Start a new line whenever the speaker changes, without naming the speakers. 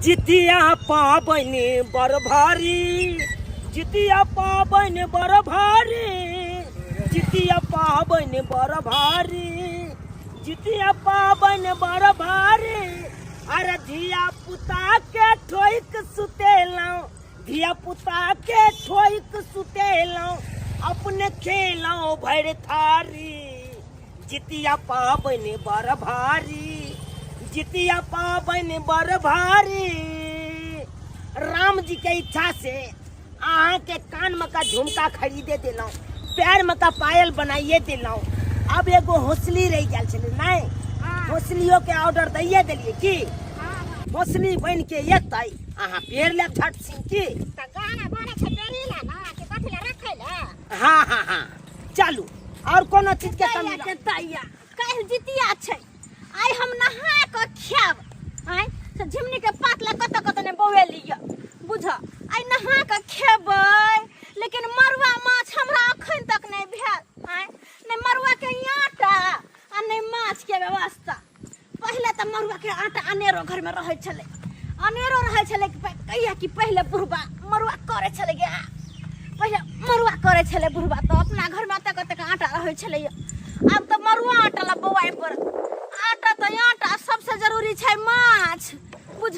जितिया पाबनि बड़ भारी, जितिया पाबनि बड़ भारी, जितिया पाबनि बड़ भारी, जितिया पाबनि बड़ भारी। अरे धिया पुता के ठोइक सुतेलहुँ, धिया पुता के ठोइक सुतेलहुँ, अपने खेलहुँ भरि थारी। जितिया पाबनि बड़ भारी, जितिया पाबनि बड़ भारी। राम जी के इच्छा से अहाँ के कान में का झुमका खरीदे देलहुँ, पैर में का पायल बनाइए देलहुँ। अब एगो होसली रह गेल छलै नहीं, होसलियो के ऑर्डर दैये देलिए की होसली बन के एतै अहाँ पेर लेब झट सिंह की।
तऽ गहना बनै छै पेरी ला ना कि कथी ला रखै ला?
हाँ हाँ हाँ चलू, और कोनो चीज के कमी
के तैया काल्हि जितिया छै, आइ हम नहा कऽ खायब। आइ से झिमनी के पात ला कतऽ कतऽ ने बौएली यऽ बुझ, आइ नहा कऽ खेबै। लेकिन मरुआ माछ हमरा अखन तक नहि भेल। आइ नहि मरुआ के आटा आ नहि माछ के व्यवस्था। पहिले तऽ मरुआ के आटा अनेरो घर में रहै छलै, अनेरो रहै छलै। कहिया कि पहिले बुढ़बा मरुआ करै छलै गे, पहिले मरुआ करै छलै बुढ़बा, तऽ अपना घर में एतेक एतेक आटा रहै छलै। आब तऽ मरुआ आटा ला बौआइ पड़त। आटा तऽ आटा, सबसे जरूरी छै माछ बुझ।